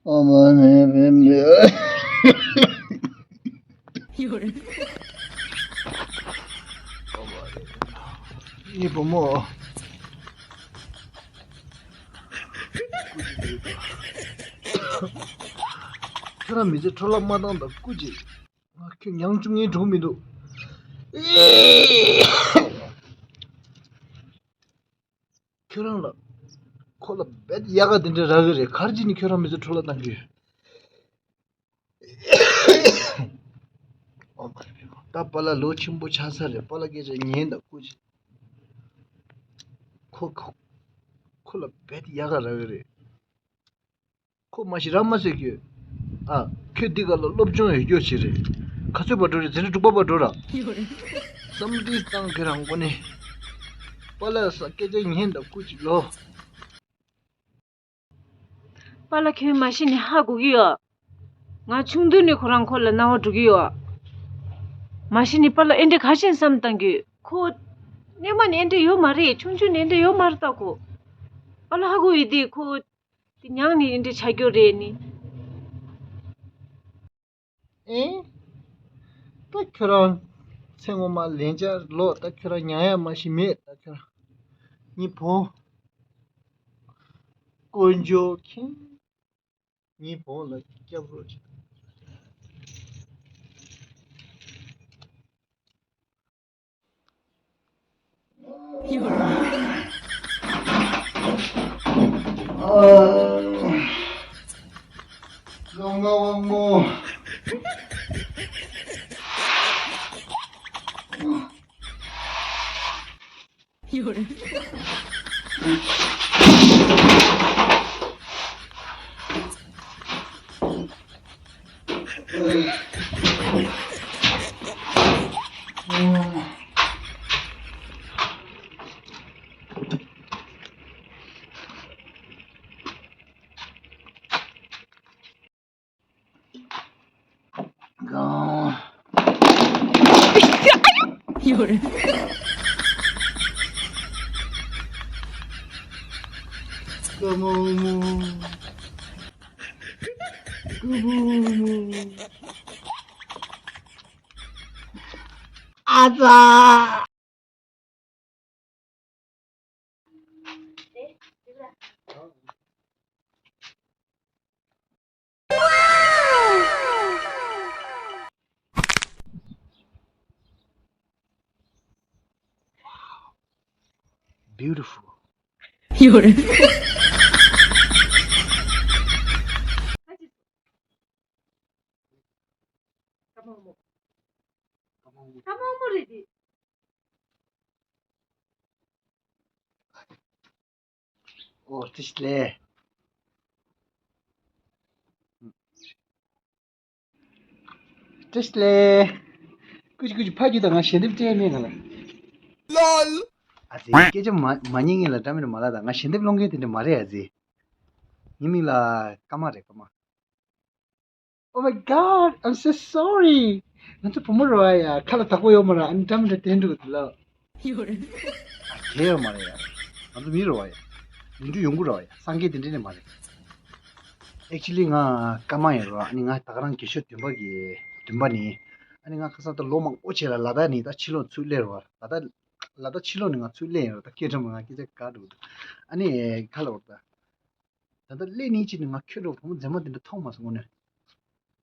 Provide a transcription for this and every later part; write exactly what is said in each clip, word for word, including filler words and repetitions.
ཨ་མ་ནི་བེམ་ལི། ཡི་བུ་མོ། ཁྱོད་རང་མི་ཚེ་འཕྲོ་བརླག་མ་བཏང་དང་སྐུ་མཁྱེན། ང་ཁྱོད་མྱང་བཅུག་མཁན་འགྲོ་གི་མི་འདུག་ཁྱོད་རང་ལ། ཁོ་ལ་རྦད་དེ་ཡག་ག་དེ་འདྲ་རག་གི་རེད། ག་རེ་བྱས་ནས་ཁྱོད་རང་མི་ཚེ་འཕྲོ་བརླག་བཏང་གི་ཡོད། ད་པཱ་ལགས་ལོ་ཆེན་པོ་ཆགས་ཚར་རེད། པཱ་ལགས་སྐད་ཆ་ཉན་དང་སྐུ་མཁྱེན། ཁོ་ཁོ་ཁོ་ལ་རྦད་དེ་ཡག་ག་རག་གི་རེད། ཁོ་མ་གཞི་རང་མ་ཟེར་གྱི། ཨ། ཁྱོད་འདི་ག་ལ་སློབ་སྦྱོང་ཡོད་རྒྱུ་ཞིག་རེད། ག་ཚོད་བར་འགྲོ་རེད། འཛིན་གྲྭ་དྲུག་པ་བར་འགྲོ་ར། བསམ་བློ་བཏང་གི་རང་སྒོ་ནས། པཱ་ལགས་ས་སྐད་ཆ་ཉན་དང་སྐུ་མཁྱེན་ལོ། པཱ་ལགས་ཁྱོད་མ་གཞི་ནས་ཧ་གོ་གི་ཡོད། ང་ཆུང་དུས་ནས་ཁོ་རང་ཁོ་ལ་སྣང་བ་འགྲོ་གི་ཡོད། མ་གཞི་ནས་པཱ་ལགས་ཨེ་འདྲ་ག་ཤེད་བསམ་བཏང་གི། ཁོ་སྔོན་མ་ནས་ཨེ་འདྲ་ཡོད་མ་རེད། ཆུང་ཆུང་ནས་ཨེ་འདྲ་ཡོད་མ་རེད་ད་ཁོ། པཱ་ལགས་ཧ་གོ་ཡོད་དེ་ཁོ། དེ་མྱངས་ནས་ཨེ་འདྲ་ཆགས་རྒྱུ་རེད་ནི། ཨེ། ད་ཁྱོད་རང་ཚེ་སྔོན་མ་ལན་ཆགས་ལོ། ད་ཁྱོད་རང་མྱང་ཡ་མ་ཤི་མེད། ད་ཁྱོད་རང་ངའི་བུ་དཀོན་མཆོག་མཁྱེན། ངའི་བུ་ལ་སྐྱབས་རོགས་བྱེད། ཨ་ཙ། Beautiful. ཡོད་རེད། ཀ་མོག་མོག་ཀ་མོག་མོག་རེད་དེ། ཨོ་ཏིས་ལེ། ཏིས་ལེ། ཀུ་ཅི་ཀུ་ཅི་ཕ་རྒྱུད་དང་ང་ཞལ་འདེབས་སྤྲད་མེད་ང་ལ། ལོལ། ཨ་ཙི་སྐད་ཆ་མ་མ་ཉན་ངེས་ལ་འདྲ་མི་འདྲ་མ་ལ་དང་ང་ཞལ་འདེབས་སློང་མཁན་དེ་འདྲ་མ་རེད་ཨ་ཙི། ངའི་མིང་ལ་ཀརྨ་རེད་ཀརྨ། Oh my God, I'm so sorry. ང་ཚོ་བུ་མོ་རེད་བ་ཡ། ཁ་ལ་བདག་པོ་ཡོད་མ་རེད། ཨ་ནི་འདྲ་མི་འདྲ་དེ་འགྲོ་གི་འདུག་ལ། ཡོད་རེད། ཨ་དེ་ཡོད་མ་རེད་ཡ། ང་ཚོ་མི་རེད་བ་ཡ། ཡུལ་གྲུ་ཡོང་གི་རེད་བ་ཡ། སངས་རྒྱས་དེ་འདྲ་ནས་མ་རེད། Actually ང་ཀརྨ་ཡིན་རེད་བ། ཨ་ནི་ང་ད་ག་རང་རྒས་ཤོས་བདུན་པ་གི་བདུན་པ་ནི། ཨ་ནི་ང་ཁ་སང་ད་ལོ་མང་པོ་བྱས་ལ་ལ་དྭགས་ནས་ད་ཕྱི་ལོགས་ཚུར་སླེབས་རེད་བ། ལ་དྭགས་ལ་དྭགས་ཕྱི་ལོགས་ནས་ང་ཚུར་སླེབས་ཡིན་རེད། ད་སྐད་གྲགས་མ་ང་སྐད་ཆ་ག་འགྲོ་གི་འདུག་ཨ་ནི་ཁ་ལ་བར་ད། ད་ལྟ་སླེབས་ནས་ཅི་ནས་ང་ཁྱོད་རང་བུ་མོ་མཛེས་མ་དེ་འདྲ་མཐོང་མ་སོང་དངོས་གནས།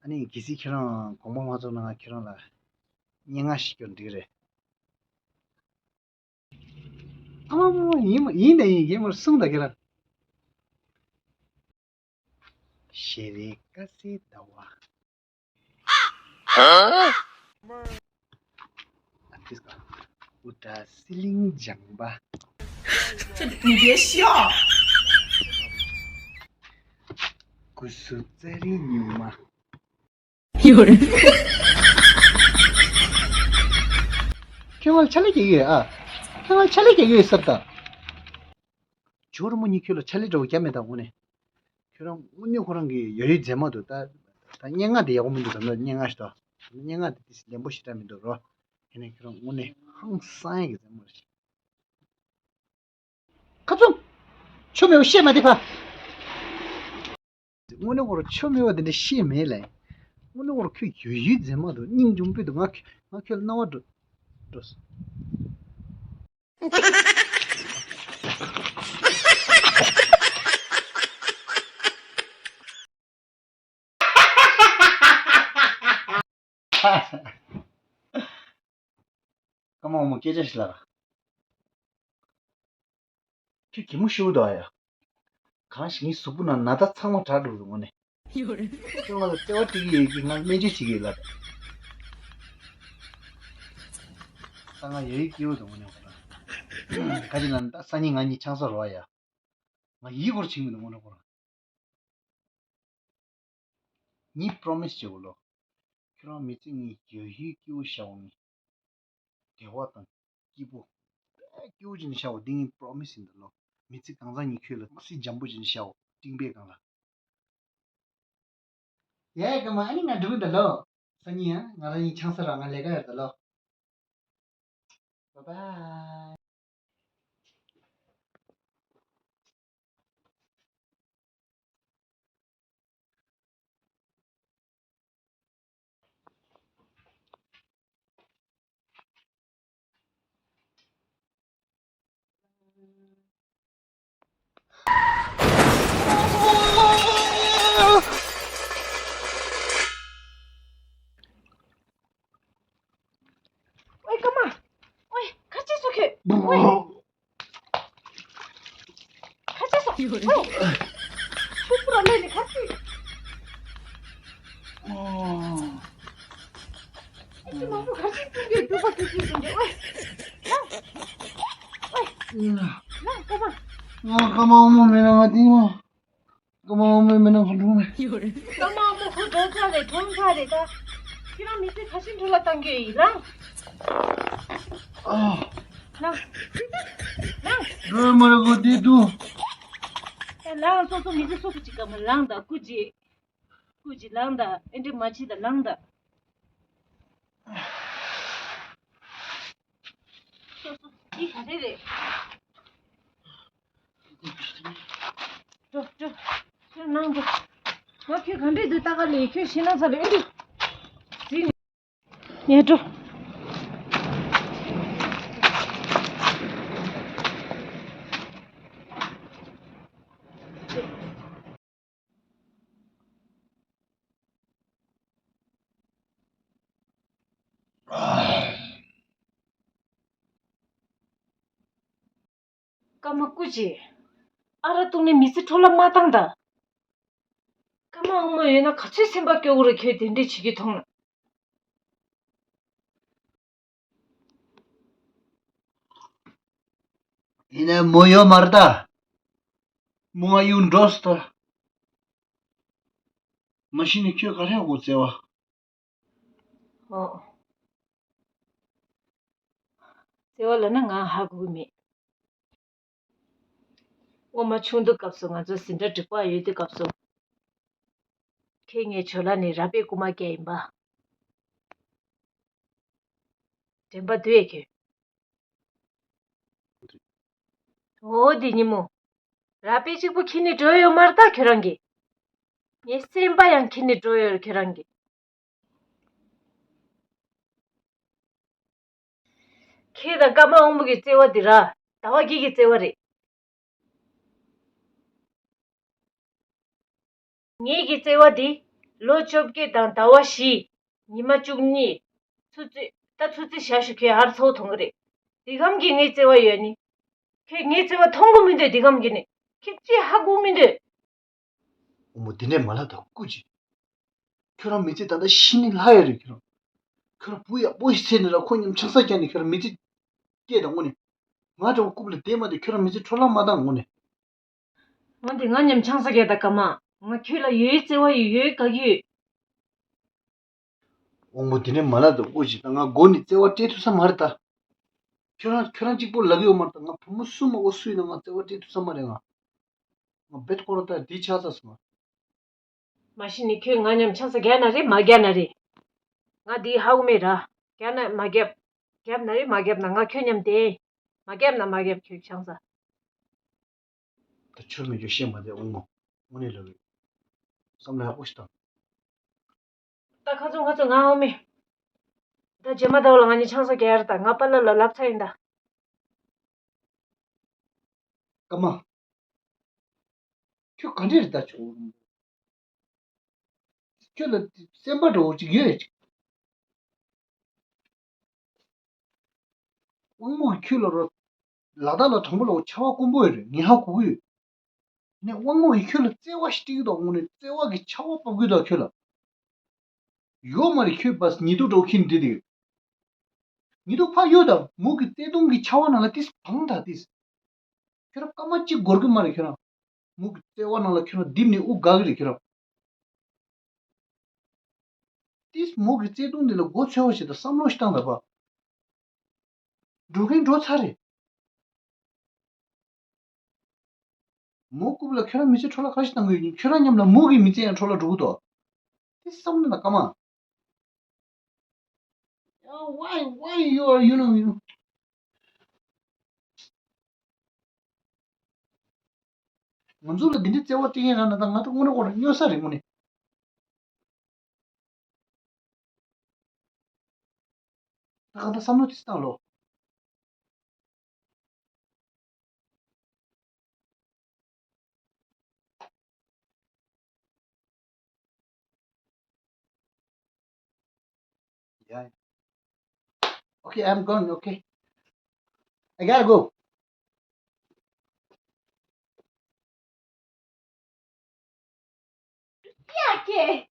ཨ་ནི་གལ་སྲིད་ཁྱེད་རང་དགོངས་པ་མ་ཚོམ་ན་ང་ཁྱེད་རང་ལ་སྙན་ངག་ཞིག་སྐྱོན་འགྲིག་རེད། ཨ་མ་མ་མ་ཡིན་མ་ཡིན་དང་ཡིན་གྱི་མར་གསུངས་དང་ཁྱེད་རང་། ཞེ་རེ་དཀར་གསལ་ཟླ་བ། ཨ་ཏིས་ཀ། དབུ་སྐྲ་སི་ལིང་ལྗང་པ། ཁྱོད་མི་དགེ་ཤོག་སྐུ་གཟུགས་རྩ་རིང་སྨྱུག་མ། ཡོད་རེད། ཁྱོད་ང་ལ་ཕྱག་ལས་རྒྱག་གི་ཡོད་ཨ། ཁྱོད་ང་ལ་ཕྱག་ལས་རྒྱག་གི་ཡོད་ཟེར་ད། ཇོ་རུ་མོ་གཉིས་ཁྱོད་ལ་ཕྱག་ལས་འདྲ་བོ་རྒྱབ་མེད་ད་དངོས་གནས། ཁྱོད་རང་དངོས་གནས་ཁོ་རང་གི་ཡོད་ཡོད་མཛེས་མ་འདུག་ད། ད་སྙན་ངག་དེ་ཡག་པོ་མི་འདུག་ད་ནོར་སྙན་ངག་ཞིག་ད། སྙན་ངག་དེ་ཏིས་ལེན་པོ་ཞེ་དྲག་མི་འདུག་རོ། ཡིན་ནའི་ཁྱོད་རང་དངོས་གནས་ཧང་སང་ཡག་གི་མཛེས་མ་རེད། ཁ་བཙུམ། ཆོ་མེད་པ་བཤད་མ་བདེ་ཕ། དངོས་གནས་ཁོ་རང་ཆོ་མེད་པ་དེ་འདྲ་བཤད་མེད་ལ། དངོས་གནས་ཁོ་རང་ཁྱོད་ཡོད་ཡོད་མཛེས་མ་འདུག་སྙིང་རྗེ་མོ་དཔེ་འདུག་ང་ང་ཁྱོད་ལ་སྣང་བ་འགྲོ་འགྲོ་སོང་། ཀརྨ་དབང་མོ་སྐད་ཆ་ཞིག་ལབ་ར། ཁྱོད་གད་མོ་ཤོར་འདུག་ཨ་ཡ། གང་ཞིག་ངའི་གཟུགས་པོ་ནང་ན་ཚ་ཚང་མ་དྲག་འགྲོ་གི་འདུག་དངོས་གནས། ཁྱོད་ང་ལ་བརྩེ་བ་སྤྲད་ཀྱི་ཡོད་ཀྱི་ང་སྨན་བཅོས་བྱེད་ཀྱི་ཡོད་ལབ། ད་ང་ཡ་ཡི་སྐྱིད་པོ་འདུག་དངོས་གནས་ཁོ་རང་། ག་ཅི་ལབ་ན་ད་སང་ཉིན་ང་གཉིས་ཆང་ས་རོ་ཨ་ཡ། ང་ཡི་སྐོར་བྱེད་མི་འདུག་དངོས་གནས་ཁོ་རང་། ངས་པྲོ་མི་སི་བྱེད་དགོས་ལོ། ཁྱོད་རང་མི་ཚེ་ངའི་ཡོད་ཡོད་སྐྱིད་པོ་ཤར་བ་ངས། བདེ་བ་དང་སྐྱིད་པོ། དཔེ་སྐྱིད་པོ་ཅིག་ནས་ཤར་བ་འདི་ངའི་པྲོ་མི་སི་ཡིན་ད་ལོ། མི་ཚེ་གང་ཚང་ངས་ཁྱོད་ལ་སྲིད་འཇམ་པོ་ཅིག་ནས་ཤར་བ་སྤྲིན་པའི་སྒང་ལ། ཡ་ཀརྨ་ཨ་ནི་ང་འགྲོ་གི་ད་ལོ། སང་ཉིན་ཡང་ང་རང་གཉིས་ཆང་ས་ར་ང་ལས་ཀ་ཡོད་ད་ལོ། Bye bye. ཨོའི་ཀརྨ། ཨོའི་ག་རེ་བྱས་སོང་ཁྱོད། ཨོའི། ག་རེ་བྱས་སོང་། ཨོའི། སྤུ་གུ་ར་ལས་ནི་ག་རེ་བྱས། ཨ་ཅེ་མང་པོ་ག་རེ་བྱས་སོང་ཁྱོད། སྡུག་པ་སྐྱིད་སྐྱིད་སོང་ཁྱོད། ཨོའི། ལངས། ཨོའི། ལངས་ཀརྨ། ང་ཀརྨ་དབང་མོ་མེད་ན་ང་དེ་མ། ཀརྨ་དབང་མོ་མེད་ན་ཁོ་འགྲོ་མེད། ཀརྨ་དབང་མོ་ཁོ་འགྲོ་ཚར་རེད། གྲོངས་ཚར་རེད་ད། ཁྱེད་རང་མི་ཚེ་ག་ཤིན་འཕྲོ་བརླག་བཏང་གི་ཡོད་ཡིན། ལངས། ཨ། ལངས། ལངས། འགྲོ་ཡ་མ་རེད་ཁོ་དེ་འདུག་ཨེ་ལངས། སོ་སོ་མི་ཚེ་སོ་སོ་གཅིག་ག་མ་ལངས་ད་སྐུ་མཁྱེན། སྐུ་མཁྱེན་ལངས་ད། ཨེ་འདྲ་མ་བྱེད་ད་ལངས་ད། སོ་སོ་འདི་ག་རེ་རེད། འགྲོ་འགྲོ། ཁྱོད་ནང་འགྲོ། ང་ཁྱོད་ག་འདྲས་འདུག་ལྟ་ག་ལས། ཁྱོད་ཤི་ན་ཚ་ལས་ཨེ་འདྲ། ཟིན། ངས་འགྲོ། ཀརྨ་སྐུ་མཁྱེན། ཨ་ར་བཏུང་ནས་མི་ཚེ་འཕྲོ་བརླག་མ་བཏང་ད། ཀརྨ་དབང་མོ་ཡོད་ན་ག་ཚོད་སེམས་པ་སྐྱོ་གི་རེད། ཁྱོད་དེ་འདྲས་བྱེད་རྒྱུ་མཐོང་ན། ཡིན་ན་མོ་ཡོད་མ་རེད་ད། མོ་ང་གཡུག་འགྲོ་སོང་ད། མ་གཞི་ནས་ཁྱོད་ག་རེ་ཡོང་གོ་བརྩེ་བ། ཨོ། བརྩེ་བ་ལབ་ན་ང་ཧ་གོ་གི་མེད། སྔོན་མ་ཆུང་དུས་སྐབས་སུ་ང་ཚོ་འཛིན་གྲྭ་དྲུག་པ་ཡོད་དུས་སྐབས་སུ། ཁྱེད་ངའི་ཇོ་ལ་ནས་ར་པའི་རྐུན་མ་བརྒྱབ་ཡིན་པ། དྲན་པ་འདུག་ཨེ་ཁྱོད། འོ་དེ་ཉིན་མོ། ར་པའི་གཅིག་པུ་ཁྱེར་ནས་འགྲོ་ཡོད་མ་རེད་ད་ཁྱོད་རང་གིས། ངའི་སེམས་པ་ཡང་ཁྱེར་ནས་འགྲོ་ཡོད་རེད་ཁྱོད་རང་གིས། ཁྱེད་དང་ཀརྨ་དབང་མོ་གི་བརྩེ་བ་འདི་ར་ཟླ་བ་གཅིག་གི་བརྩེ་བ་རེད། ངེད་ཀྱི་བརྩེ་བ་འདི་ལོ་བཅོ་བརྒྱད་དང་ཟླ་བ་བཞི། ཉི་མ་བཅུ་གཉིས། ཚུར་ཚུར་ད་ཚུར་ཚུར་བཞག་ཞུ་ཁྱོད་ཧར་ཚོར་མཐོང་གི་རེད། འདི་གམ་གྱི་ངའི་བརྩེ་བ་ཡོད་ནི། ཁྱོད་ངའི་བརྩེ་བ་མཐོང་གི་མི་འདུག་འདི་གམ་གྱི་ནི། ཁྱོད་ཅི་ཧ་གོ་མི་འདུག་དབང་མོ་དེ་འདྲས་མ་ལབ་དང་སྐུ་མཁྱེན། ཁྱོད་རང་མི་ཚེ་ད་ལྟ་ཤི་ནི་ལྷག་ཡ་རེད་ཁྱོད་རང་། ཁྱོད་རང་བུ་ཡག་པོ་ཞིག་བཙལ་ནས་ར་ཁོ་མཉམ་ཆང་ས་བརྒྱབ་ནས་ཁྱོད་རང་མི་ཚེ་སྐྱེལ་དང་དངོས་གནས། ང་འདྲ་བོ་རྐུབ་ལ་བསྡད་མ་བསྡད་ཁྱོད་རང་མི་ཚེ་འཕྲོ་བརླག་མ་བཏང་དངོས་གནས། འོན་ཏེ་ང་མཉམ་ཆང་ས་བརྒྱབ་དང་ཀརྨ། ང་ཁྱོད་ལ་ཡོད་བརྩེ་བ་ཡོད་ཡོད་དགའ་གི་ཡོད། དབང་མོ་དེ་འདྲས་མ་ལབ་དང་སྐུ་མཁྱེན། ད་ང་མགོ་ནས་བརྩེ་བ་སྤྲད་ཐུབ་ས་མ་རེད་ད། ཁྱོད་རང་ཁྱོད་རང་གཅིག་པོ་ལབ་ཀྱི་ཡོད་མ་རེད་ད། ང་བུ་མོ་སུ་མ་གོ་སུ་ཡིན་ན་ང་བརྩེ་བ་སྤྲད་ཐུབ་ས་མ་རེད་ང་། ང་རྦད་ཁོ་རང་ད་འདི་ཆགས་ཚར་སོང་ང་། མ་གཞི་ནས་ཁྱོད་ང་མཉམ་ཆང་ས་བརྒྱབ་ན་རེད་མ་བརྒྱབ་ན་རེད། ང་འདི་ཧ་གོ་མེད་ར། བརྒྱབ་ན་མ་བརྒྱབ། བརྒྱབ་ན་རེད་མ་བརྒྱབ་ན་ང་ཁྱོད་མཉམ་བསྡད། མ་བརྒྱབ་ན་མ་བརྒྱབ་ཁྱོད་ཆང་ས། ད་ཆུར་མི་འགྱོ་བཤད་མ་བསྡད་དབང་མོ། དངོས་གནས་ལབ་ཡོད། བསམ་བློ་ཡག་པོ་ཞིག་བཏང་། ད་ཁ་ཚུགས་ཁ་ཚུགས། ང་འོང་མི། ད་རྗེས་མ་ད་བ་ལ་ང་གཉིས་ཆང་ས་རྒྱག་ཡར་ད། ང་པཱ་ལགས་ལ་ལབ་ཚར་ཡིན་ད། ཀརྨ། ཁྱོད་ག་འདྲས་རེད་ད་ཆོག་ཁྱོད་ལ་སེམས་པ་འདྲ་བོ་ཅིག་ཡོད་ཅིག་དབང་མོ་གིས་ཁྱོད་ལ་རོ། ལ་དྭགས་ལ་དྲང་པོ་ལ་འོ་ཆར་པ་དཀོན་པོ་ཡོད་རེད། ངས་ཧ་གོ་གི་ཡོད། ནས་དབང་མོ་གིས་ཁྱོད་ལ་བརྩེ་བ་ཞིག་སྤྲད་ཀྱི་འདུག་དངོས་གནས་བརྩེ་བ་གི་ཆར་པ་ཕབ་ཀྱི་འདུག་ཁྱོད་ལ། ཡོད་མ་རེད། ཁྱོད་བས་ཉི་གདུགས་འདྲ་བོ་འཁྱེར་ནས་བསྡད་དེ། ཉི་གདུགས་ཕར་གཡུག་དང་། མོ་གི་བརྩེ་དུང་གི་ཆར་པ་ནང་ལ་ཏིས་བང་དང་ཏིས། ཁྱོད་རང་སྐར་མ་གཅིག་འགོར་གི་མ་རེད་ཁྱོད་རང་། མོ་གི་བརྩེ་བ་ནང་ལ་ཁྱོད་རང་རྡིབ་ནས་དབུགས་འགག་གི་རེད་ཁྱོད་རང་། ཏིས་མོ་གི་བརྩེ་དུང་འདི་ལ་མགོ་ཚོས་པ་ཞིག་དང་བསམ་བློ་ཞིག་བཏང་དང་པ། འགྲོ་མཁན་འགྲོ་ཚར་རེད། མོ་རྐུབ་ལ་ཁྱོད་རང་མི་ཚེ་འཕྲོ་བརླག་ག་ཞིག་བཏང་གི་ཡོད་ཀྱང་། ཁྱོད་རང་མཉམ་ལ་མོ་གི་མི་ཚེ་ཡང་འཕྲོ་བརླག་འགྲོ་གི་འདུག་དེ་བསམ་བློ་ན་ཀརྨ། Why, why you are, you know, you know. ང་ཚོ་ལ་འདི་འདྲའི་བརྩེ་བ་སྤྲད་མཁན་རང་ན་ད་ང་ད་དངོས་གནས་ཁོ་རང་སྨྱོ་ས་རེད་དངོས་གནས། ད་གང་ལྟར་བསམ་བློ་དེ་བཏང་ལོ། Yeah. Okay, I'm going. Okay. I gotta go. Yeah, okay.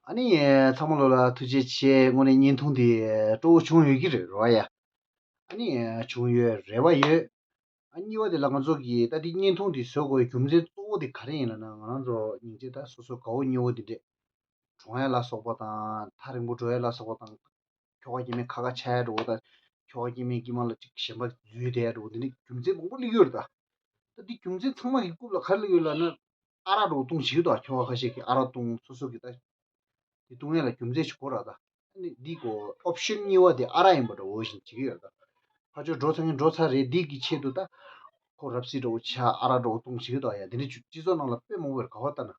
ཨ་ནི་ཚང་མ་ལོ་ལ་ཐུགས་རྗེ་ཆེ། དངོས་གནས་བརྙན་ཐུང་འདི་སྤྲོ་བོ་བྱུང་ཡོད་ཀྱི་རེད་རོ་ཡ། ཨ་ནི་བྱུང་ཡོད་རེ་བ་ཡོད། ཨ་གཉིས་པ་དེ་ལ་ང་ཚོ་གིས་ད་འདི་བརྙན་ཐུང་འདི་བཟོ་དགོས་རྒྱུ་མཚན་གཙོ་བོ་དེ་ག་རེ་ཡིན་ལབ་ན། ང་རང་ཚོ་སྙིང་རྗེ་ད་སོ་སོ་དགའ་བོ་ཉེ་བོ་འདི་འདྲས་གྲོངས་ཡ་ལ་སོགས་པ་དང་། ཐག་རིང་པོ་འགྲོ་ཡ་ལ་སོགས་པ་དང་། ཁྱོ་ག་སྐྱེ་དམན་ཁ་ཁ་ཆགས་ཡ་འགྲོ་བོ་དང་། ཁྱོ་ག་སྐྱེ་དམན་དཀྱིལ་མ་ལ་ཅིག་གཞན་པ་འཛུལ་བསྡད་ཡ་འགྲོ་བོ། འདི་འདྲས་རྒྱུ་མཚན་མང་པོ་སླེབས་ཡོད་རེད་ད། ད་འདི་རྒྱུ་མཚན་ཚང་མ་གི་རྐུབ་ལ་ག་རེ་སླེབས་ཡོད་ལབ་ན། ཨ་རག་འདྲ་བོ་བཏུང་བྱེད་ཀྱི་འདུག་ཁྱོ་ག་ཁ་ཤས་ཀྱིས་ཨ་རག་བཏུང་། སོ་སོ་གི་ད་དེ་བཏུང་ཡ་ལ་རྒྱུ་མཚན་ཞིག་དགོས་ར་ད། ཨ་ནི་འདི་གོ་ཨོབ་ཤན་གཉིས་པ་དེ་ཨ་རག་ཡིན་པ་འདྲ་བོ་བཞིན་བྱེད་ཀྱི་ཡོད་ར་ད། ཕར་ཕྱོགས་འགྲོ་ཚར་མཁན་འགྲོ་ཚར་རེད། འདི་གི་ཆེད་དུ་ད་ཁོ་རབ་སྲིད་འདྲ་བོ་ཆགས། ཨ་རག་འདྲ་བོ་བཏུང་བྱེད་ཀྱི་འདུག་ཡ། དེ་འདྲའི་སྤྱི་ཚོགས་ནང་ལ་དཔེ་མང་པོ་ཡོད་ར། ག་བ་ལྟ་ན།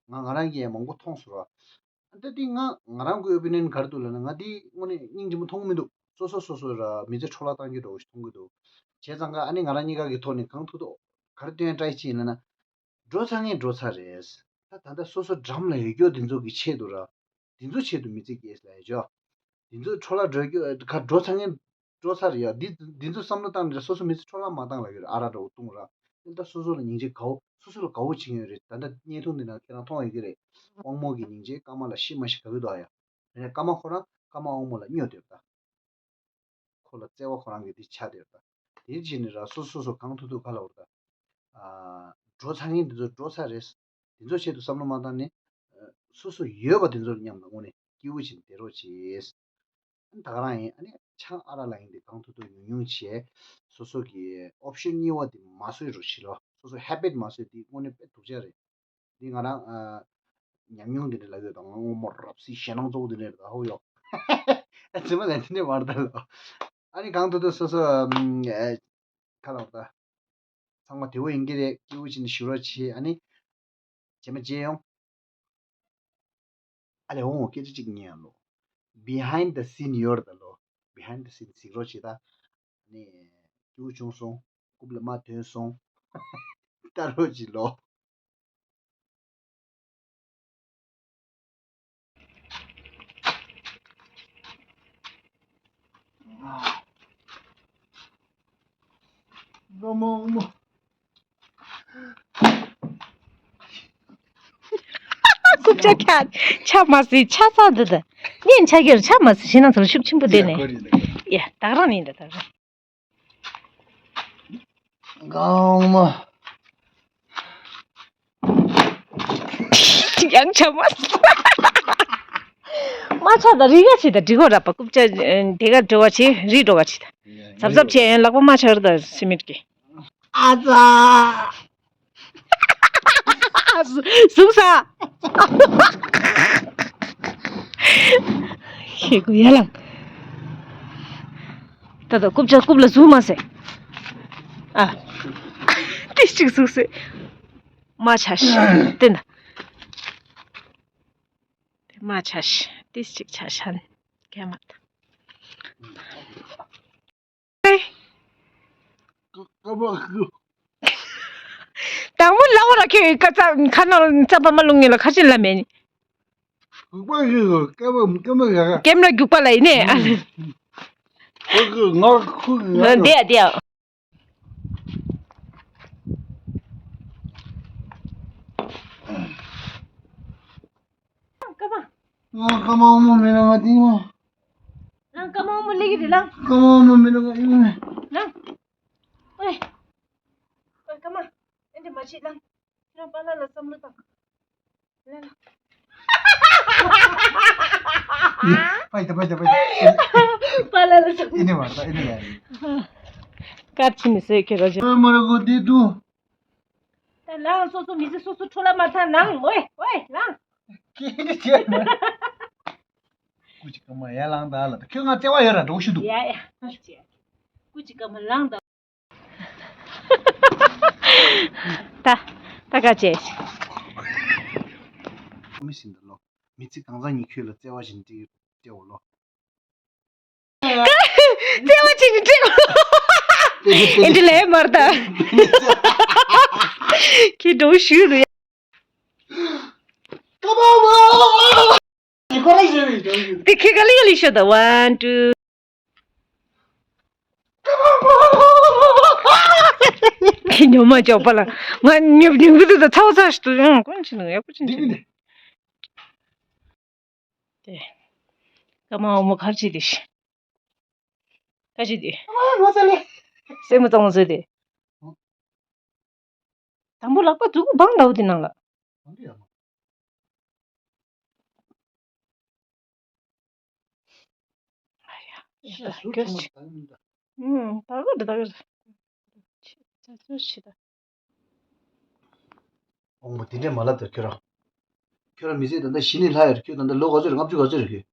ང་ང་རང་གིས་ཡང་མང་པོ་མཐོང་སོང་ར། ད་འདི་ང་ང་རང་གི་ཨོ་པི་ནི་ཡན་ག་རེ་འདུག་ལབ་ན། ང་འདི་དངོས་གནས་སྙིང་རྗེ་མོ་མཐོང་གི་མི་འདུག་སོ་སོ་སོ་སོ་ར་མི་ཚེ་འཕྲོ་བརླག་བཏང་རྒྱུ་འདྲ་བོ་ཞིག་མཐོང་གི་འདུག་བྱས་ཙང་ཀ་ཨ་ནི་ང་རང་གཉིས་ཀ་གི་ཐོག་ནས་གང་ཐུབ་ཐུབ་ག་རེ་སྟོན་ཡ་try བྱེད་ཡིན་ལབ་ན། འགྲོ་ཚར་མཁན་འགྲོ་ཚར་རེད། ད་ད་ལྟ་སོ་སོ་འགྲམ་ལ་ཡོད་རྒྱུ་འདི་ཚོ་གི་ཆེད་དུ་ར། འདི་ཚོ་ཆེད་དུ་མི་ཚེ་སྐྱེལ་ལབ་ཡ་ཅོ། འདི་ཚོ་འཕྲོ་བརླག་འགྲོ་རྒྱུ་ག་འགྲོ་ཚར་མཁན་འགྲོ་ཚར་རེད་ཡ། འདི་འདི་ཚོ་བསམ་བློ་བཏང་ནས་སོ་སོ་མི་ཚེ་འཕྲོ་བརླག་མ་བཏང་ལབ་ཡོད་རེད། ཨ་རག་འདྲ་བོ་བཏུང་ར། ཨེ་ད་སོ་སོ་ལ་སྙིང་རྗེ་དགའ་བོ། སོ་སོ་ལ་དགའ་བོ་བྱེད་ཀྱི་ཡོད་རེད། ད་ལྟ་བརྙན་ཐུང་འདི་ནང་ཁྱེད་རང་མཐོང་ཡོད་ཀྱི་རེད། དབང་མོ་གི་སྙིང་རྗེ་ཀརྨ་ལ་ཤི་མ་ཤི་དགའ་གི་འདུག་ཨ་ཡ། ཡིན་ནའི་ཀརྨ་ཁོ་རང་ཀརྨ་དབང་མོ་ལ་སྨྱོ་བསྡད་ཡོད་ད། ཁོ་ལ་བརྩེ་བ་ཁོ་རང་གི་འདི་ཆགས་བསྡད་ཡོད་ད། དེ་བྱས་ནས་ར་སོ་སོ་སོ་གང་ཐུབ་ཐུབ་ག་ལབ་ར་ད། ཨ། འགྲོ་ཚར་མཁན་འདི་ཚོ་འགྲོ་ཚར་རེད། དེ་ཚོ་ཆེད་དུ་བསམ་བློ་མ་བཏང་ནས། ཨ། སོ་སོ་ཡོད་པ་དེ་ཚོ་ལ་མཉམ་དུ་དངོས་གནས་སྐྱིད་པོ་བྱས་ནས་བསྡད་རོགས་བྱེད། ད་ག་རང་ཡིན། ཨ་ནི་ཆང་ཨ་རག་ལབ་མཁན་དེ་གང་ཐུབ་ཐུབ་ཉུང་ཉུང་བྱས། སོ་སོ་གི་ཨོབ་ཤན་གཉིས་པ་དེ་མ་བཟོས་རོགས་བྱེད་ལོ། སོ་སོ་ཧེ་བིཊ་མ་བཟོས་དེ་དངོས་གནས་དཔེ་སྡུག་ཅག་རེད། འདི་ང་རང་ཨ་ཉམས་མྱོང་འདི་འདྲ་ལབ་ཡོད་དང་། ང་དངོས་མོ་རབ་སྲིད་ཞེད་སྣང་གཙོ་བོ་འདི་འདྲ་རེད་ད། ཧོ་ཡོ། ཨ་ཙི་མ་ལན་འདི་འདྲ་མ་རེད་ད་ལོ། ཨ་ནི་གང་ཐུབ་ཐུབ་སོ་སོ་ཨ་ཁ་ལོག་ད། ཚང་མ་བདེ་བོ་ཡིན་གྱི་རེད། སྐྱིད་པོ་བྱས་ནས་བཞུགས་རོགས་བྱེད། ཨ་ནི་རྗེས་མ་མཇལ་ཡོང་། ཨ་ལས་འོང་། སྐད་ཆ་གཅིག་ཉན་ཨ་ལོ། Behind the scene ཡོད་རེད་ད་ལོ། Behind the scene གཟིགས་རོགས་བྱེད་ད། ཨ་ནི་སྐྱིད་པོ་བྱུང་སོང་། རྐུབ་ལ་རྨ་ཐོན་སོང་། ལྟ་རོགས་བྱེད་ལོ། རྐུབ་ཆ་ཁྱག་ཆ་མ་སྲིད་ཆ་ཚང་འདི་ད། གཉན་ཆ་གྱུར་ཆ་མ་སྲིད་ཞེད་སྣང་ཚོར་ཤུགས་ཆེན་པོ་ལྡན་ནས། ཡ་ད་ག་རང་ནི་འདི་ད་རང་། གང་མ། ཡང་ཆ་མ་སྲིད། མ་ཆག་ད་རི་ག་ཆི་ད་འགྲིག་གོ་ར་པ་རྐུབ་ཆ་དེ་ག་འགྲོ་བ་ཆི་རི་འགྲོ་བ་ཆི་ད། ཚབ་ཚབ་ཆེ་ཡན་ལག་པ་མ་ཆག་ར་ད་སི་མིད་ཀི། ཨ་ཙ། ཟུག་ས། ཤེས་དགོས་ཡ་ལང་། ད་ད་རྐུབ་ཆ་རྐུབ་ལ་ཟུག་མ་ཟེར། ཨ། ཏི་ཅིག་ཟུག་ཟེར། མ་ཆ་ཤི། ཏེ་ན། དེ་མ་ཆ་ཤི། ཏི་ཅིག་ཆ་ཤན། ག་མ་ད། ཀ་པ་ཀུ། དང་པོ་ལ་འོ་ར་ཁྱོད་ཀ་ཙ་ཁ་ནང་རྩ་པ་མ་ལུང་ངེ་ལ་ཁ་ཆེན་ལ་མེད་ནི། ཀུ་པ་ཀུ་ཀ་པ་ཀ་མ་ག་ག། ཀེམ་ར་རྒྱུག་པ་ལ་ཡིན་ནི། ཨ། ཁུ་ཀུ་ང་ཁུ་ང་། དེ་ཡ་དེ་ཡ། ཀ་མ། ང་ཀ་མ་འོ་མོ་མེད་ན་ང་དེ་ཡིན་མ། ལང་ཀ་མ་འོ་མོ་ལེགས་རེད་ལང་། ཀ་མ་འོ་མོ་མེད་ན་ང་ཡིན་མ། ལང་། ཨོའི། ཨོའི་ཀ་མ། ཨེ་འདྲ་མ་བྱེད་ལང་། ཁྱེད་རང་པཱ་ལགས་ལ་བསམ་བློ་བཏང་། ལང་། ཕ་ཡི་ད་ཕ་ཡི་ད་ཕ་ཡི་ད། པཱ་ལགས་ལ་བསམ་བློ། ཨེ་ནི་མ་ད་ཨེ་ནི་ཡ་ཡི། དཀར་ཕྱིན་ནི་ཟེར་ཁྱེད་རང་ཅག་ཨེ་མ་ར་གོ་དེ་དུ། ད་ལང་སོ་སོ་མི་ཚེ་སོ་སོ་འཕྲོ་བརླག་མ་ཐག་ནང་ལོས་ཨོའི་ལང་། ཁྱེད་ཀྱི་ཆེ་མ། ཀུ་ཅི་ཀ་མ་ཡ་ལང་ད་ལ་ད་ཁྱོད་ང་བརྩེ་བ་ཡོད་ར་འགྲོ་ཞུ་འདུག་ཡ་ཡ་ཀུ་ཅི་ཀ་མ་ལང་ད། ད་ད་ག་བྱས། མི་ཤིན་ད་ལོ། མི་ཚེ་གང་ཚང་ཉིད་ཁྱོད་ལ་བརྩེ་བ་བཞིན་སྤྲད་སྤྲད་འོ་ལོ། བརྩེ་བ་ཅིག་ནི་སྤྲད་འོ། ཨེ་འདྲ་ལས་མར་ད། ཁྱེད་འགྲོ་ཞུ་རུ། ཀ་པ་བ། ཁོ་རང་ཞེས་པའི་ཀྱང་ཡོད། དེ་ཁྱེད་ག་ལི་ག་ལི་ཤོད་ད། ཝན་ཊུ། ཁྱེད་ཉོ་མ་ཅོག་པ་ལ། ང་ཉོབ་ཉོབ་གི་འདུག་ད་ཚ་བ་ཚ་ཞིག་འདུག་ཡང་ཀུན་ཕྱིན་འདུག་ཡང་ཀུན་ཕྱིན་འདུག་དེ། ཀ་མ་འོ་མོ་གར་ཅི་དེ་ཤི། ཀ་ཅི་དེ། ཨ་ངོ་ཚ་ལེ། སེ་མོ་ཙང་མོ་ཟོས་དེ། དང་པོ་ལག་པ་མཛུ་གུ་སྦང་འདྲ་བོ་དེ་ནང་ལ། ཨ་ཡ། ད་གོ་ད་གོ་ད། འོང་པ་དེ་འདྲས་མ་ལབ་དང་ཁྱོད་རང་། ཁྱོད་རང་མི་ཚེ་ད་ལྟ་གཞི་ནས་ལྷག་ཡོད་རེད། ཁྱོད་ད་ལྟ་ལོ་ག་ཚོད་རེད། ལྔ་བཅུ་ག་ཚོད་རེད་ཁྱོད།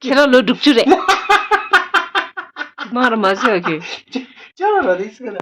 ཁྱེད་རང་ལོ་དྲུག་ཅུ་རེད། མ་ར་མ་ཟེར་བ་ཁྱོད། ཅ་ལ་ར་རེད་ཟེར་ལ།